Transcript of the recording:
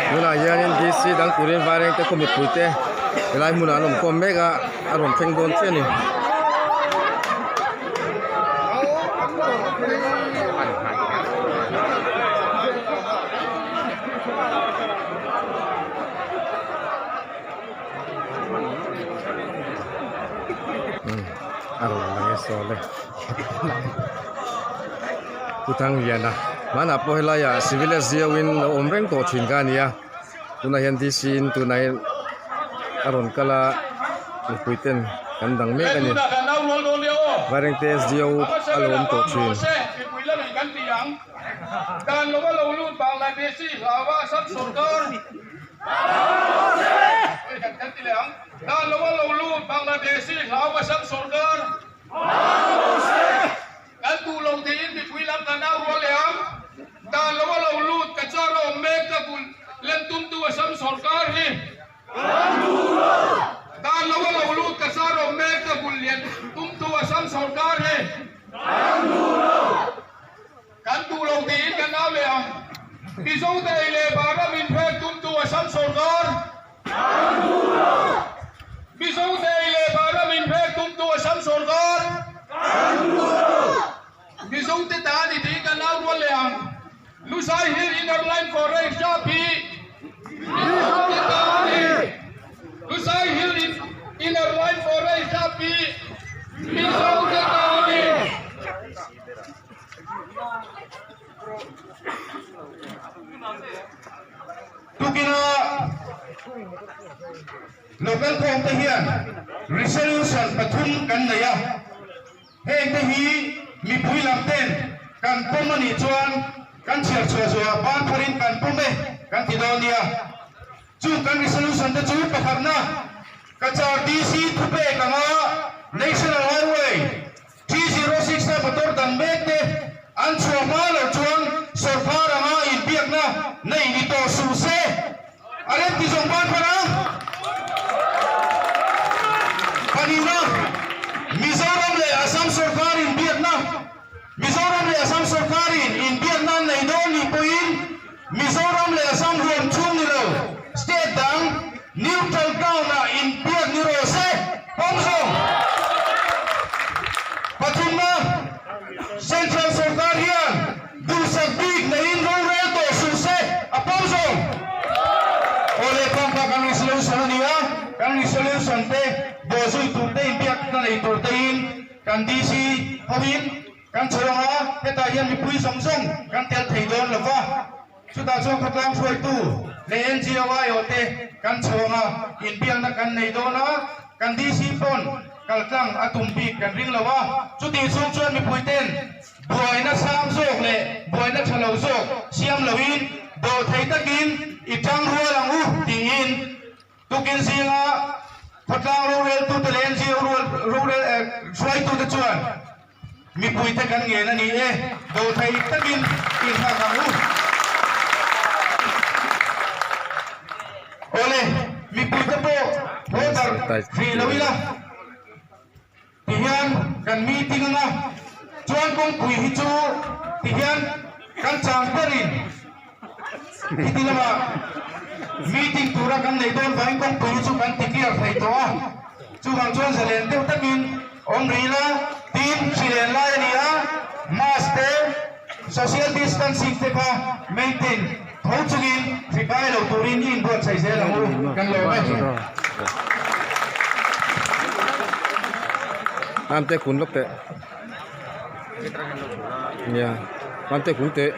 Tunah hianin DC dang turin vairengte khaw mipui te helai hmunah an awm khawm mek a a rawn thleng dawn chiah a ni. A rawn lang e sawn e Pu Thangliana hmanah pawh helaiah civil SDO in lo awm reng tawh thin kha a ni a tunah hian DC in tunah hian a rawn kal a mipui ten kan dang mek a ni Vairengte SDO a lo awm tawh thin. Dan lo a lo lut Bangladeshi hlau Assam sorkar kan duh lo tiin mipui lam kan au rual leh ang. Dan lo a lo lut ka char a awm mek ka bul lem tumtu Assam sorkar hi Dan lo a lo lut ka char a awm mek ka bul lian tumtu Assam sorkar hi kan duh lo tiin kan au leh ang. Mizo te ei leh bar a min pek tumtu Assam sorkar Mizo te ei leh bara min pek tumtu Assam sorkar Mizo te ta a ni tiin kan au rual leh ang. Lusai Hill Inner Line Forest Shop hi Mizo te ta a ni. Lusai Hill Inner Line Forest Shop hi Mizo te ta a ni. Tukina local khawm te hian resolution pathum kan nei a, heng te hi mipui lam ten kan pawm a nih chuan kan chhiar chhuah zuah ban pharin kan pawm e kan ti dawn nia. Chung kan resolution te chu pakhatna Cachar DC thupek anga National Highway 306 a motor dang mek te an chhuah hma loh chuan sawrkar anga inbiakna nei ni tawh suh se. A rem ti zawng ban phan ang. Pahnihna, Mizoram leh Assam sawrkar inbiakna Mizoram leh Assam sawrkarin inbiakna an nei dawn nih pawhin Mizoram leh Assam huam chhung ni lo state dang neutral ground-ah inbiak ni rawh se, pawm zawng. Pathumna, Central sawrkar hian duhsak bik neiin rorel tawh suh se, a pawm zawng. Aw leh pawmpa kan resolution a ni a, kan resolution te bawhzui tur te inbiakna nei tur tein kan DC hoin Kan chho ang a, hetah hian mipui zawng zawng kan tel thei dawn lo va, chutah chuan khawtlang hruaitu leh NGO aiawh te kan chho ang a, inbiakna kan nei dawn a, kan DC pawn kaltlang a tum bik kan ring lo a, chutih chhung chuan mipui ten buaina sang zawk leh buaina tha lo zawk siam loin dawhthei takin i tang rual ang u tiin Tukin zinga khawtlang roreltute leh NGO rorel hruaitute chuan mipuite kan ngen a ni e, dawhthei takin inhak ang u. Awle, mipuite pawh haw darh hrih lo ila. Tihian kan meeting anga chuan kawngpui hi chu tihian kan chang berin heti lama meeting tura kan nei dawn vangin kawngpui hi chu kan ti clear thei tawh a, chuvang chuan zalen deuh takin awm rih ila tin hrilen lai a ni a, mask te social distancing te kha maintain tho chungin hri kai lo turin i inbuatsaih zel ang u kan lawm e. Mamte kun lawk teh. Nia. Mamte kun teh.